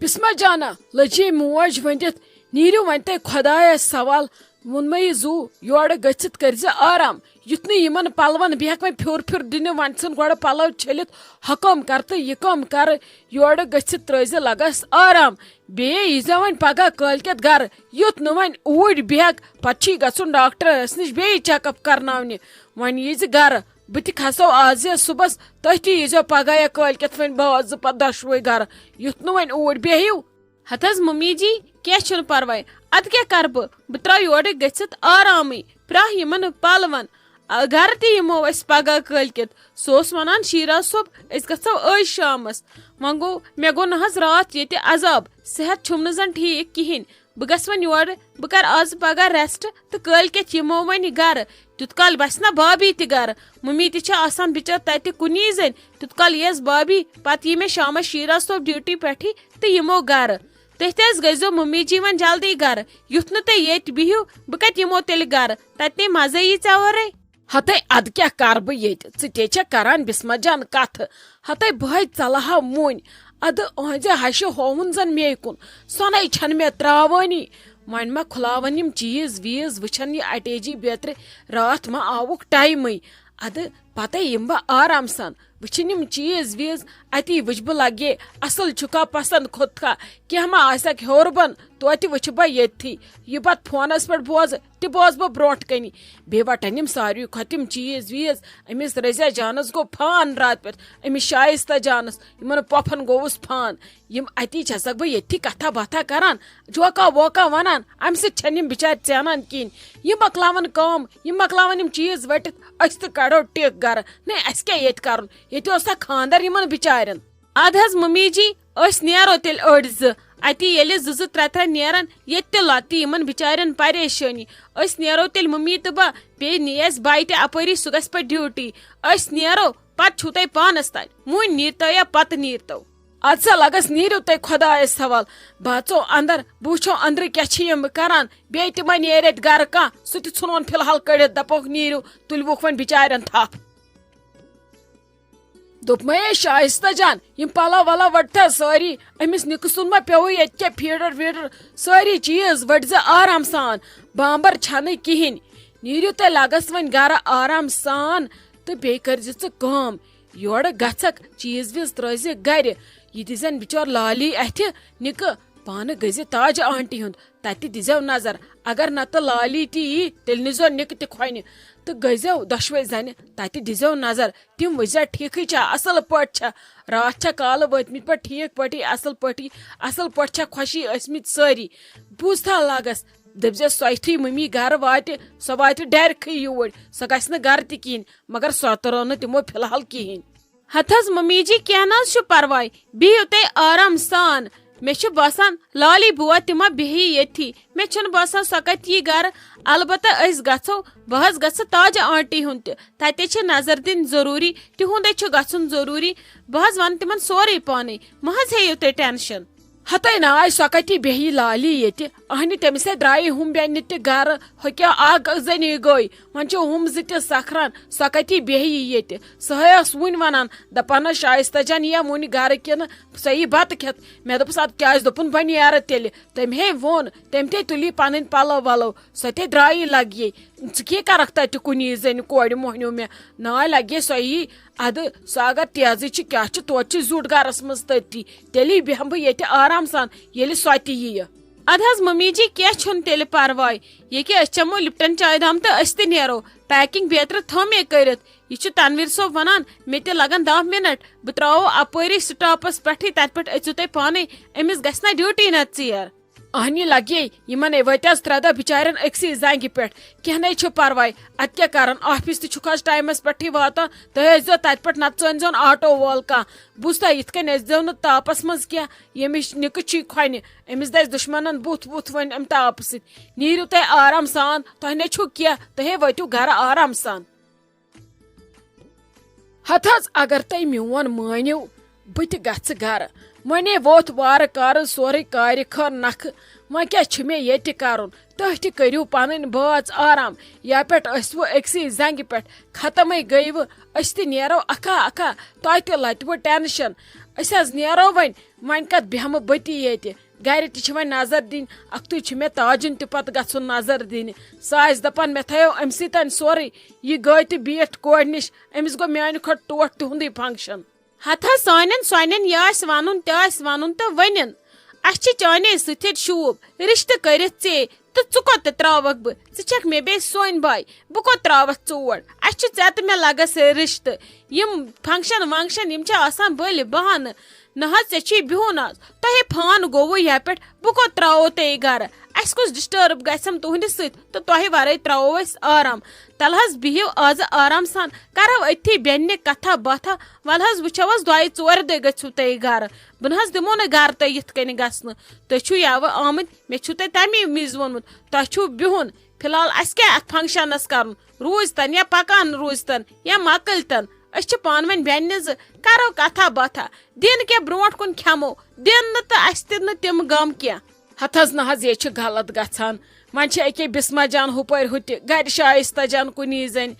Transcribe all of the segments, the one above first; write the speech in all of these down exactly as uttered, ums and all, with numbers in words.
بسمہ جانہ، لٔجے موج ؤنِتھ، "نیٖرِو وۄنۍ تُہۍ خۄدایس حوال، ووٚنمَے زُو، یورٕ گٔژھِتھ کٔرزِ آرام، یُتھ نہٕ یِمن پلون بیہکھ وۄنۍ پھیُر پھیُر دِنہِ، وۄنۍ ژھٕن گۄڈٕ پلو چھٔلِتھ، ہۄ کٲم کر تہٕ یہِ کٲم کر، یورٕ گٔژھِتھ ترٲوزِ لگس آرام، بیٚیہِ ییٖزِ وۄنۍ پگاہ کٲلۍ کٮ۪تھ گرٕ، یُتھ نہٕ وۄنۍ اوٗرۍ بیہکھ، پتہٕ چھی گژھُن ڈاکٹرس نِش بیٚیہِ چیک اپ کرناونہِ، وۄنۍ ییٖزِ گرٕ، بہٕ تہِ کھسو آز یا صُبحس، تُہۍ تہِ ییٖزیو پگاہ یا کٲلۍ کٮ۪تھ وۄنۍ باز پتہٕ دۄشوے گرٕ، یُتھ نہٕ وۄنۍ اوٗرۍ بیٚہِو۔" ہتہٕ حظ ممی جی، کینٛہہ چھُنہٕ پرواے، ادٕ کیٛاہ کرٕ بہٕ؟ بہٕ ترٛاو یورٕ گٔژھِتھ آرامٕے، پرٛاہ یِمن پلون۔ آ، گرٕ تہِ یِمو أسۍ پگاہ کٲلۍ کٮ۪تھ۔ سُہ اوس ونان، "شیراز صٲب، أسۍ گژھو أزۍ شامس۔" وۄنۍ گوٚو، مےٚ گوٚو نہ حظ راتھ ییٚتہِ عذاب، صحت چھُم نہٕ زن ٹھیٖک کِہینۍ۔ بہٕ گژھٕ وۄنۍ یورٕ، بہٕ کرٕ آز پگاہ ریسٹ تہٕ کٲلۍ کٮ۪تھ یِمو وۄنۍ گرٕ۔ تیُت کال بسہِ نہ بابی تہِ گرٕ، ممی تہِ چھےٚ آسان بِچٲر تتہِ کُنی زٔنۍ۔ تیُت کال یِیَس بابی، پتہٕ یی مےٚ شامس شیراز صٲب ڈیوٹی پٮ۪ٹھٕے تہٕ یِمو گرٕ۔ تُہۍ تہِ حظ گٔژھۍزیو ممی جی وۄنۍ جلدی گرٕ، یُتھ نہٕ تُہۍ ییٚتہِ بِہِو، بہٕ کتہِ یِمو تیٚلہِ گرٕ؟ تتہِ نے مزے یی ژےٚ ورٲے۔ ہتے، ادٕ کیٛاہ کرٕ بہٕ ییٚتہِ؟ ژٕ تے چھےٚ کران بسمہ جان کتھٕ۔ ہتے، بہٕ ہے ژلہٕ ہا وُنۍ۔ ادٕ أہنزِ ہشہِ ہووُن زن مے کُن، سۄنے چھنہٕ مےٚ تراوٲنی۔ وۄنۍ ما کھُلاون یِم چیٖز ویٖز، وٕچھن یہِ اٹیجی بیترِ، راتھ ما آوُکھ ٹایمٕے۔ ادٕ پتے یِم بہٕ آرام سان، وٕچھن یِم چیٖز ویٖز، اتی وٕچھ بہٕ لگے اصل چھُکھا پسند کھوٚت کھا، کینٛہہ ما آسٮ۪کھ ہیوٚر بۄن، توتہِ وٕچھٕ بہٕ ییٚتھی۔ یہِ پتہٕ فونس پٮ۪ٹھ بوزٕ، تہِ بوزٕ بہٕ برونٛٹھ کنی۔ بیٚیہِ وٹن یِم ساروی کھۄتہٕ یِم چیٖز ویٖز۔ أمِس رضیہ جانس گوٚو فان راتہٕ پٮ۪ٹھ، أمِس شایستہ جانس، یِمن پۄپھن گوٚوُس فان۔ یِم اتی چھسکھ بہٕ ییٚتھی کتھا باتھا کران، جوکا ووکا ونان، امہِ سۭتۍ چھنہٕ یِم بچارِ ژینان کِہینۍ۔ یِم مۄکلاون کٲم، یِم مۄکلاون یِم چیٖز ؤٹِتھ، أسۍ تہِ کڑو ٹِکھ گرٕ۔ نے، اسہِ کیٛاہ ییٚتہِ کرُن؟ ییٚتہِ اوسا خاندر یِمن بچارٮ۪ن؟ ادٕ حظ ممی جی، أسۍ نیرو تیٚلہِ أڑۍ زٕ۔ اتی ییٚلہِ زٕ زٕ ترٛےٚ ترٛےٚ نیرن، ییٚتہِ تہِ لۄتہِ یِمن بچارٮ۪ن پریشٲنی۔ أسۍ نیرو تیٚلہِ ممی تہٕ بہٕ، بیٚیہِ نی اسہِ بایہِ تہِ اپٲری، سُہ گژھِ پتہٕ ڈیوٹی۔ أسۍ نیرو، پتہٕ چھُو تۄہہِ پانس تام، وُنۍ نیٖرتو یا پتہٕ نیٖرتو۔ ادٕ سا لگس، نیٖرِو تُہۍ خۄدایس حوال۔ بہٕ اژو اندر، بہٕ وٕچھو اندرٕ کیٛاہ چھِ یِم کران۔ بیٚیہِ تہِ ما نیرِ اتہِ گرٕ کانٛہہ، سُہ تہِ ژھٕنون فی الحال کٔڑِتھ، دپوکھ، "نیٖرِو، تُلوُکھ وۄنۍ بچارٮ۪ن تھپھ۔" دوٚپمَے، "اے شایستہ جان، یِم پلو ولو وٹتھا سٲری، أمِس نِکہٕ سُنٛد ما پیوٚوُے ییٚتہِ کیٛاہ فیٖڈر ویٖڈر، سٲری چیٖز وٹزِ آرام سان، بامبر چھنہٕ کِہینۍ۔ نیٖرِو تُہۍ لگس وۄنۍ گرٕ آرام سان تہٕ بیٚیہِ کٔرزِ ژٕ کٲم، یورٕ گژھکھ چیٖز ویٖز ترٲوزِ گرِ، یہِ دِزٮ۪ن بِچور لالی اتھِ نِکہٕ، پانہٕ گٔژھزِ تاج آنٹی ہُنٛد، تتہِ دیٖزیو نظر، اگر نتہٕ لالی تہِ یی، تیٚلہِ نِزیو نِکہٕ تہِ کھۄنہِ تہٕ گٔژھزیو دۄشوے زنہِ تتہِ دیٖزیو نظر، تِم وٕچھزیو ٹھیٖکھٕے چھا، اصل پٲٹھۍ چھا، راتھ چھا کالہٕ وٲتمٕتۍ پٲٹھۍ ٹھیٖک پٲٹھی، اصل پٲٹھی، اصل پٲٹھۍ چھا خۄشی ٲسمٕتۍ سٲری۔" بوٗزتھا لگس، دٔپزیو سۄ یُتھُے مٔمی گرٕ واتہِ، سۄ واتہِ ڈیرکھٕے یوٗرۍ، سۄ گژھِ نہٕ گرٕ تہِ کِہینۍ، مگر سۄ ترٲو نہٕ تِمو فی الحال کِہینۍ۔ ہتہٕ حظ ممی جی، کینٛہہ نہٕ حظ چھُ پرواے، بِہِو تُہۍ آرام سان۔ مےٚ چھُ باسان لالی بوا تہِ ما بیٚہہِ ییٚتھی۔ مےٚ چھُنہٕ باسان سۄ کتہِ یی گرٕ۔ البتہ أسۍ گژھو، بہٕ حظ گژھٕ تاجہِ آنٹی ہُنٛد تہِ۔ تتے چھِ نظر دِنۍ ضروٗری، تِہُنٛدے چھُ گژھُن ضروٗری۔ بہٕ حظ ونہٕ تِمن سورُے پانے، مہ حظ ہیٚیِو تُہۍ ٹینشن۔ ہتے ناے، سۄ کتی بیٚہہِ لالی ییٚتہِ؟ اہنہِ تٔمِس ہے درٛایہِ ہُم بیٚنہِ تہِ گرٕ، ہۄ کیٛاہ اکھ زٔنی گٔے، وۄنۍ چھِ ہُم زٕ تہِ سکھران، سۄ کتی بیٚہہِ ییٚتہِ؟ سۄ ہے ٲس وُنہِ ونان، دپان ٲس، "شایستہ جان یِیا وُنہِ گرٕ کِنہٕ سۄ یی بتہٕ کھٮ۪تھ؟" مےٚ دوٚپُس، "ادٕ کیٛازِ دوٚپُن بہٕ نیرٕ تیٚلہِ؟" تٔمۍ ہے ووٚن، تٔمۍ تے تُلی پنٕنۍ پلو ولو، سۄ تے درٛایی لگیے۔ ژٕ کیٛاہ کرکھ تتہِ کُنی زٔنۍ کورِ مۄہنیو مےٚ؟ ناے لگیے سۄ یی۔ ادٕ سۄ اگر تیزٕے چھِ، کیٛاہ چھِ، توتہِ چھِ زیُٹھ گرس منٛز تٔتی۔ تیٚلی بیٚہمہٕ بہٕ ییٚتہِ آرام سان، ییٚلہِ سۄ تہِ یِیہِ۔ ادٕ حظ ممی جی، کینٛہہ چھُنہٕ تیٚلہِ پرواے۔ ییٚکیٛاہ أسۍ چٮ۪مو لپٹن چایہِ دام تہٕ أسۍ تہِ نیرو۔ پیکنگ بیترِ تھٲو مے کٔرِتھ۔ یہِ چھُ تنویر صٲب ونان، مےٚ تہِ لگن دَہ منٹ۔ بہٕ ترٛاوو اپٲری سٹاپس پٮ۪ٹھٕے، تتہِ پٮ۪ٹھ أژِو تُہۍ پانے۔ أمِس گژھِ نا ڈیوٹی نتہٕ ژیر۔ اہنی لگے، یِمن ہے وٲتۍ از ترٛےٚ دۄہ بچارٮ۪ن أکسٕے زنگہِ پٮ۪ٹھ۔ کینٛہہ نے چھُ پرواے، اتہِ کیٛاہ کرن، آفس تہِ چھُکھ از ٹایمس پٮ۪ٹھٕے واتان۔ تُہۍ ٲسۍزیو تتہِ پٮ۪ٹھ، نتہٕ ژٲنۍزیون آٹو وول کانٛہہ۔ بوٗزتھا، یِتھ کٔنۍ ٲسۍزیو نہٕ تاپس منٛز کینٛہہ، ییٚمِس نِکہٕ چھی کھۄنہِ، أمِس دَزِ دُشمنن بُتھ وُتھ وۄنۍ امہِ تاپہٕ سۭتۍ۔ نیٖرِو تُہۍ آرام سان، تۄہہِ نے چھُو کینٛہہ، تُہۍ ہے وٲتِو گرٕ آرام سان۔ ہتہٕ حظ، اگر تُہۍ میون مٲنِو، بہٕ تہِ گژھٕ گرٕ۔ وۄنے ووٚتھ وارٕ کارٕ سورُے کارِ خٲر نکھٕ۔ وۄنۍ کیٛاہ چھُ مےٚ ییٚتہِ کرُن؟ تُہۍ تہِ کٔرِو پنٕنۍ بٲژ آرام۔ یا پٮ۪ٹھ ٲسۍ وٕ أکسٕے زنگہِ پٮ۪ٹھ، ختمٕے گٔیہِ وٕ۔ أسۍ تہِ نیرو اکھا اکھا، تۄہہِ تہِ لتہِ وٕ ٹینشن۔ أسۍ حظ نیرو وۄنۍ۔ وۄنۍ کتھ بیٚہمہٕ بہٕ تہِ ییٚتہِ؟ گرِ تہِ چھِ وۄنۍ نظر دِنۍ۔ اکھتُے چھُ مےٚ تاجُن تہِ پتہٕ گژھُن نظر دِنہِ۔ سۄ آسہِ دپان، مےٚ تھایو أمۍ سٕے تانۍ سورُے۔ یہِ گٔے تہٕ بیٖٹھ کورِ نِش، أمِس گوٚو میانہِ کھۄتہٕ ٹوٹھ تِہُنٛدُے فنکشن۔ ہتہٕ حظ سانٮ۪ن سۄنٮ۪ن یہِ آسہِ ونُن تہِ آسہِ ونُن تہٕ ؤنِن۔ اسہِ چھِ چانے سۭتۍ ییٚتہِ شوٗب، رشتہٕ کٔرِتھ ژے، تہٕ ژٕ کوٚت تہِ تراوکھ بہٕ؟ ژٕ چھکھ مےٚ بیٚیہِ سۄنۍ باے، بہٕ کوٚت تراوتھ ژوٗر؟ اسہِ چھِ ژےٚ تہٕ مےٚ لگس رشتہٕ۔ یِم فنکشن ونکشن یِم چھِ آسان بٔلۍ بہانہٕ۔ نہ حظ، ژےٚ چھُے بِہُن آز۔ تۄہے فان گوٚوُ یپٮ۪ٹھ، بہٕ کوٚت ترٛاوو ژےٚ یہِ گرٕ؟ اَسہِ کُس ڈسٹرب گژھٮ۪م تُہنٛدِ سۭتۍ تہٕ تۄہہِ ورٲے ترٛاوو أسۍ آرام۔ تَلہٕ حظ بِہِو آزٕ آرام سان، کرو أتھی بیٚنہِ کتھا باتھا۔ وَلہٕ حظ وٕچھو حظ دۄیہِ ژورِ دۄہہِ گٔژھِو تُہۍ گرٕ۔ بہٕ نہ حظ دِمو نہٕ گرٕ تۄہہِ یِتھ کٔنۍ گژھنہٕ۔ تُہۍ چھِو یَوٕ آمٕتۍ، مےٚ چھُو تۄہہِ تَمی وِزِ ووٚنمُت، تۄہہِ چھُو بِہُن۔ فی الحال اَسہِ کیٛاہ اَتھ فنکشنس کرُن؟ روٗزۍ تن یا پکان روٗزۍ تن یا مۄکٕلۍ تن۔ أسۍ چھِ پانہٕ ؤنۍ بیٚنہِ زٕ، کرو کتھا باتھا۔ دِن کیٛاہ برونٛٹھ کُن کھٮ۪مو، دِن نہٕ تہٕ اَسہِ تہِ نہٕ تِم غم کینٛہہ۔ ہتہٕ حظ نہ حظ، یے چھِ غلط گژھان۔ وۄنۍ چھِ أکے بسمہ جان ہُپٲرۍ ہُتہِ، گرِ شایستہ جان کُنی زٔنۍ۔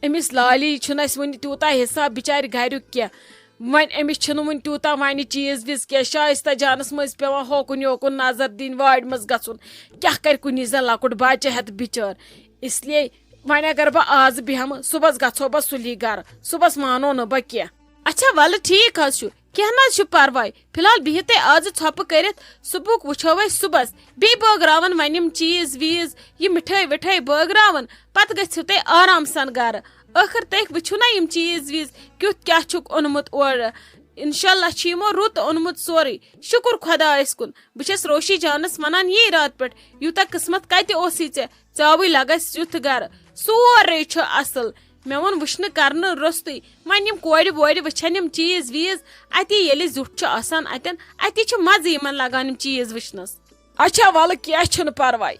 أمِس لالی چھُنہٕ اَسہِ وُنہِ تیوٗتاہ حساب بچارِ گریُک کینٛہہ۔ وۄنۍ أمِس چھِنہٕ وُنہِ تیوٗتاہ وَنہِ چیٖز ویٖز کینٛہہ۔ شایستہ جانس منٛز پٮ۪وان ہوکُن یوکُن نظر دِنۍ، وارِ منٛز گژھُن۔ کیٛاہ کرِ کُنی زٔنۍ لۄکُٹ بچہٕ ہٮ۪تھ بچٲر؟ اس لیے وۄنۍ اگر بہٕ آز بیٚہمہٕ، صُبحس گژھو بہٕ سُلی گرٕ، صُبحس مانو نہٕ بہٕ کینٛہہ۔ اچھا، ولہٕ ٹھیٖک حظ چھُ، کینٛہہ نہ حظ چھُ پرواے۔ فی الحال بِہِو تُہۍ آزٕ ژھۄپہٕ کٔرِتھ، صُبحُک وٕچھو أسۍ صُبحس۔ بیٚیہِ بٲگراوَن وۄنۍ یِم چیٖز ویٖز، یہِ مِٹھٲے وِٹھٲے بٲگراوَن، پتہٕ گٔژھِو تُہۍ آرام سان گرٕ۔ ٲخٕر تُہۍ وٕچھِو نہ یِم چیٖز ویٖز کیُتھ کیٛاہ چھُکھ اوٚنمُت اورٕ۔ انشاءاللہ چھُ یِمو رُت اوٚنمُت سورُے۔ شُکُر خۄدایَس کُن۔ بہٕ چھَس روشی جانَس وَنان یی راتہٕ پٮ۪ٹھ، یوٗتاہ قٕسمت کَتہِ اوسُے ژےٚ؟ ژاوٕے لگس یُتھ گرٕ، سورُے چھُ اصل۔ مےٚ ووٚن وٕچھنہٕ کرنہٕ روٚستُے، وۄنۍ یِم کورِ وورِ وٕچھن یِم چیٖز ویٖز اتی، ییٚلہِ زیُٹھ چھُ آسان اتٮ۪ن، اتی چھُ مزٕ یِمن لگان یِم چیٖز وٕچھنس۔ اچھا، ولہٕ کینٛہہ چھُنہٕ پرواے،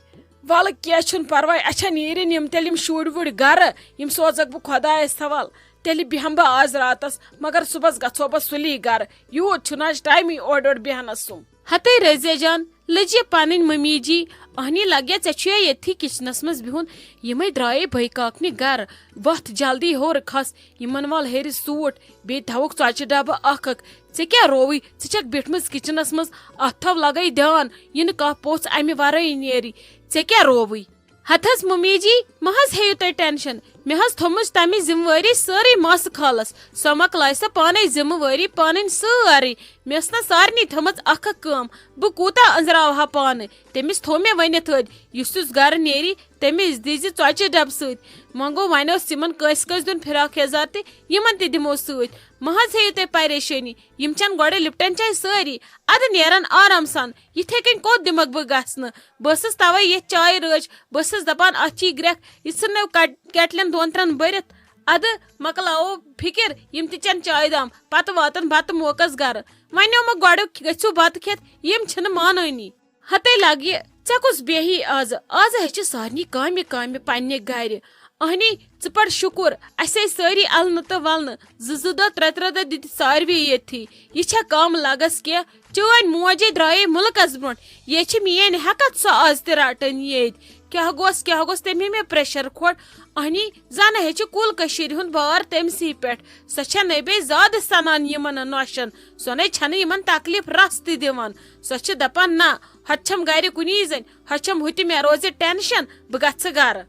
ولہٕ کینٛہہ چھُنہٕ پرواے۔ اچھا، نیٖرِن یِم تیٚلہِ یِم شُرۍ وُرۍ گرٕ، یِم سوزکھ بہٕ خۄدایس حوال۔ تیٚلہِ بیٚہمہٕ بہٕ آز راتس، مگر صُبحس گژھو بہٕ سُلی گرٕ۔ یوٗت چھُنہٕ حظ ٹایمٕے اورٕ یورٕ بیٚہنس سُم۔ ہتے رضیہ جان، لٔج یہِ پنٕنۍ ممی جی۔ اہنی لگیا ژےٚ چھُیا ییٚتھی کچنس منٛز بِہُن؟ یِمے درٛایے بٲے کاکنہِ گرٕ۔ وۄتھ جلدی ہیوٚر کھس، یِمن وال ہیٚرِ سوٗٹ، بیٚیہِ تھاوُکھ ژۄچہِ ڈبہٕ اکھ اکھ۔ ژےٚ کیٛاہ رووٕے؟ ژٕ چھکھ بیٖٹھمٕژ کچنس منٛز، اتھ تھاو لگے دیان، یہِ نہٕ کانٛہہ پوٚژھ امہِ ورٲے نیرِ۔ ژےٚ کیٛاہ رووٕے؟ ہتہٕ حظ ممی جی، مہ حظ ہیٚیِو تُہۍ ٹینشن۔ مےٚ حظ تھٲومٕژ تَمِچ ذمہٕ وٲری سٲرٕے ماسہٕ خالس۔ سۄ مۄکلایہِ سۄ پانے ذمہٕ وٲری پنٕنۍ سٲرٕے۔ مےٚ ٲس نہ سارنٕے تھٲومٕژ اکھ اکھ کٲم۔ بہٕ کوٗتاہ أنٛزراوہا پانہٕ؟ تٔمِس تھوٚو مےٚ ؤنِتھ أتھۍ، یُس یُس گرٕ نیرِ، تٔمِس دیٖزِ ژۄچہِ ڈبہٕ سۭتۍ۔ وۄنۍ گوٚو، وۄنۍ اوس یِمن کٲنٛسہِ کٲنٛسہِ دیُن فراک یزار تہِ، یِمن تہِ دِمو سۭتۍ۔ مہ حظ ہیٚیِو تُہۍ پریشٲنی، یِم چٮ۪ن گۄڈٕ لپٹن چاے سٲری، ادٕ نیرن آرام سان۔ یِتھے کٔنۍ کوٚت دِمکھ بہٕ گژھنہٕ؟ بہٕ ٲسٕس توے ییٚتھۍ چایہِ رٲچھ، بہٕ ٲسٕس دپان، اتھ چھی گرٛٮ۪کھ، یہِ ژھٕننٲو کٹ-، کیٹلٮ۪ن دۄن ترٛٮ۪ن بٔرِتھ۔ ادٕ مۄکلاوو فکر، یِم تہِ چٮ۪ن چایہِ دام، پتہٕ واتن بتہٕ موقعس گرٕ۔ وۄنۍ اومکھ گۄڈٕ گٔژھِو بتہٕ کھٮ۪تھ، یِم چھِنہٕ مانٲنی۔ ہتے لگہِ، ژےٚ کُس بیہی آزٕ؟ آزٕ ہے چھِ سارنٕے کامہِ کامہِ پننہِ گرِ۔ اہنی، ژٕ پر شُکُر، اسہِ ہے سٲری النہٕ تہٕ ولنہٕ، زٕ زٕ دۄہ ترٛےٚ ترٛےٚ دۄہ دِتۍ ساروی ییٚتھی۔ یہِ چھا کم لگس کینٛہہ؟ چٲنۍ موجے درٛایے مُلکس برونٛٹھ، یے چھِ میٲنۍ ہٮ۪کتھ سۄ آز تہِ رٹٕنۍ ییٚتۍ۔ کیٛاہ گوٚس، کیٛاہ گوٚس، تٔمۍ ہے مےٚ پریشر کھوٚٹ۔ اہنی، زنہٕ ہے چھِ کُل کٔشیٖرِ ہُنٛد بار تٔمسٕے پٮ۪ٹھ۔ سۄ چھےٚ نَے بیٚیہِ زیادٕ سنان یِمن نۄشن۔ سۄ نَے چھَنہٕ یِمن تکلیف رژھ تہِ دِوان۔ سۄ چھِ دپان، نہ، ہۄتہِ چھَم گرِ کُنی زٔنۍ، ہۄتہِ چھَم ہُتہِ مےٚ روزِ ٹینشن، بہٕ گژھٕ گرٕ۔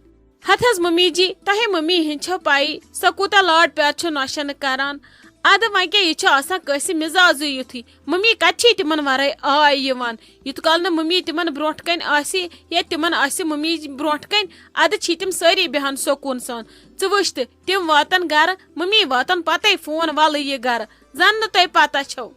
ہتہٕ حظ ممی جی، تۄہے ممی ہٕنٛز چھو پَیی، سۄ کوٗتاہ لاڈ پیار چھِ نۄشہِ سۭتۍ کران۔ ادٕ وۄنۍ کیٛاہ، یہِ چھُ آسان کٲنٛسہِ مِزازٕے یُتھُے۔ ممی کتہِ چھِ تِمن ورٲے آے یِوان؟ یُتھ کال نہٕ ممی تِمن برونٛٹھ کنہِ آسہِ یا تِمن آسہِ ممی برونٛٹھ کنہِ، ادٕ چھی تِم سٲری بیہان سکوٗن سان۔ ژٕ وٕچھ تہٕ، تِم واتن گرٕ، ممی واتن پتے فون، ولہٕ یہِ گرٕ، زن نہٕ تۄہہِ پتہ چھو۔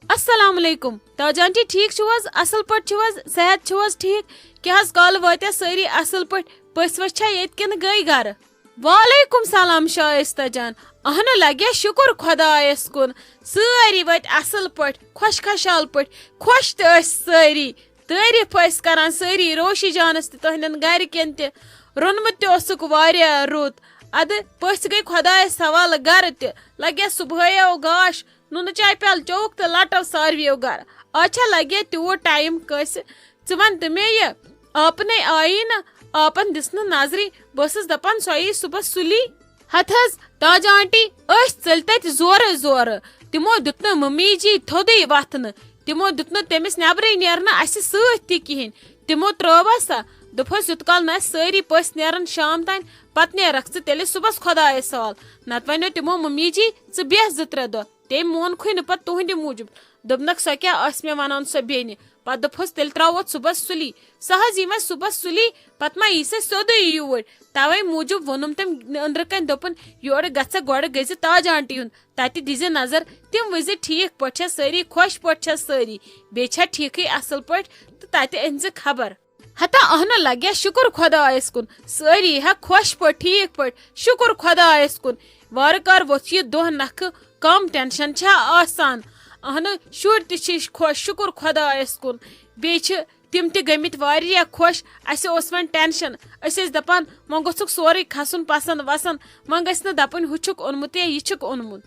السلام علیکم۔ تاج آنٹی، ٹھیک چھِو حظ؟ اصل پٲٹھۍ چھِو حظ؟ صحت چھِو حظ ٹھیک؟ کیٛاہ حظ کالہٕ وٲتیا سٲری اصل پٲٹھۍ؟ پٔژھۍ ؤژھۍ چھا ییٚتہِ کِنہٕ گٔے گرٕ؟ وعلیکم سلام شایستہ جان۔ اہنہٕ لگیا شُکر خۄدایس کُن۔ سٲری وٲتۍ اصل پٲٹھۍ، خۄش خۄشحال پٲٹھۍ۔ خۄش تہِ ٲسۍ سٲری۔ تعریٖف ٲسۍ کران سٲری روشی جانس تہِ، تُہنٛدٮ۪ن گرِکٮ۪ن تہِ۔ روٚنمُت تہِ اوسُکھ واریاہ رُت۔ ادٕ پٔژھۍ گٔے خۄدایس حوالہٕ گرٕ تہِ۔ لگیا صبحٲے او گاش، نُنہٕ چاے پیالہٕ چوٚوُکھ تہٕ لٹو ساروِیو گرٕ۔ آز چھا لگیا تیوٗت ٹایم کٲنٛسہِ؟ ژٕ وَن تہٕ مےٚ یہِ، آپنے آیی نہٕ، آپن دِژ نہٕ نظرٕے۔ بہٕ ٲسٕس دپان سۄ یی صُبحس سُلی۔ ہتہٕ حظ، تاج آنٹی ٲسۍ ژٔلۍ تتہِ زورٕ زورٕ۔ تِمو دیُت نہٕ ممی جی تھوٚدُے وتھنہٕ۔ تِمو دیُت نہٕ تٔمِس نٮ۪برٕے نیرنہٕ اسہِ سۭتۍ تہِ کِہینۍ۔ تِمو ترٲو سۄ۔ دوٚپہَس، یوٚت کال نہٕ اسہِ سٲری پٔژھۍ نیرن شام تام، پتہٕ نیرکھ ژٕ تیٚلہِ صُبحس خۄدایس حوال۔ نتہٕ ونیو تِمو ممی جی، ژٕ بیٚہہ زٕ ترٛےٚ دۄہ۔ تٔمۍ مونکھٕے نہٕ پتہٕ تُہنٛدِ موٗجوٗب۔ دوٚپنکھ، سۄ کیٛاہ آسہِ مےٚ ونان سۄ بیٚنہِ؟ پتہٕ دوٚپہَس، تیٚلہِ ترٛاوو صُبحس سُلی۔ سۄ حظ یی وۄنۍ صُبحس سُلی، پتہٕ ما یی سۄ سیوٚدُے یوٗرۍ؟ توے موٗجوٗب ووٚنُم تٔمۍ أنٛدرٕ کنۍ، دوٚپُن، یورٕ گژھکھ گۄڈٕ گٔژھزِ تاج آنٹی ہُنٛد، تتہِ دیٖزِ نظر، تِم وٕچھزِ ٹھیٖک پٲٹھۍ چھا سٲری، خۄش پٲٹھۍ چھا سٲری، بیٚیہِ چھا ٹھیٖکھٕے اصل پٲٹھۍ، تہٕ تتہِ أنۍزِ خبر۔ ہتا اہنہٕ لگیا شُکر خۄدایس کُن، سٲری ہا خۄش پٲٹھۍ، ٹھیٖک پٲٹھۍ، شُکر خۄدایس کُن۔ وارٕ کار ووٚتھ یہِ دۄہ نکھٕ کم، ٹینشن چھا آسان؟ اہنہٕ شُرۍ تہِ چھِ خۄش، شُکر خۄدایس کُن۔ بیٚیہِ چھِ تِم تہِ گٔمٕتۍ واریاہ خۄش۔ اسہِ اوس وۄنۍ ٹینشن، أسۍ ٲسۍ دپان وۄنۍ گوٚژھُکھ سورُے کھسُن پسند وسند، وۄنۍ گژھِ نہٕ دپٕنۍ ہُہ چھُکھ اوٚنمُت یا یہِ چھُکھ اوٚنمُت۔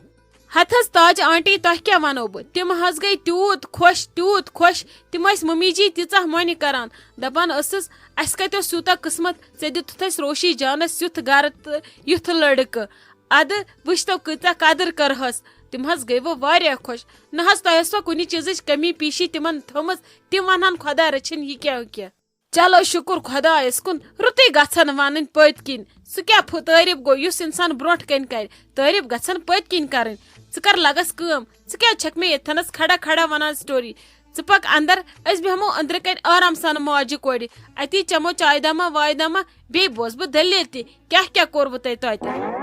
ہتہٕ حظ تاج آنٹی، تۄہہِ کیٛاہ ونو بہٕ؟ تِم حظ گٔے تیوٗت خۄش، تیوٗت خۄش۔ تِم ٲسۍ ممی جی تیٖژاہ مۄنہِ کران، دپان ٲسٕس، اسہِ کتہِ اوس یوٗتاہ قٕسمت، ژےٚ دیُتتھ اسہِ روشی جانس یُتھ گرٕ تہٕ یُتھ لڑکہٕ۔ ادٕ وٕچھتو کۭژاہ قدٕر کٔرہَس۔ تِم حظ گٔے وۄنۍ واریاہ خۄش۔ نہ حظ تۄہہِ ٲسوا کُنہِ چیٖزٕچ کٔمی پیٖشی تِمن تھٲومٕژ؟ تِم ونہن خۄدا رٔچھِن یہِ کیٛاہ ہُہ کیٛاہ۔ چلو شُکُر خۄدایس کُن، رُتُے گژھن ونٕنۍ پٔتۍ کِنۍ۔ سُہ کیٛاہ پھُ-، تعریف گوٚو یُس انسان برونٛٹھ کنہِ کرِ؟ تعریف گژھن پٔتۍ کِنۍ کرٕنۍ۔ ژٕ کر لگس کٲم، ژٕ کیٛازِ چھکھ مےٚ ییٚتھنس کھڑا کھڑا ونان سٹوری؟ ژٕ پک اندر، أسۍ بیٚہمو أنٛدرٕ کنہِ آرام سان ماجہِ کورِ۔ اتی چمو چایہِ دما وایہِ دما، بیٚیہِ بوزٕ بہٕ دٔلیٖل تہِ، کیٛاہ کیٛاہ کوٚروٕ تۄہہِ توتہِ؟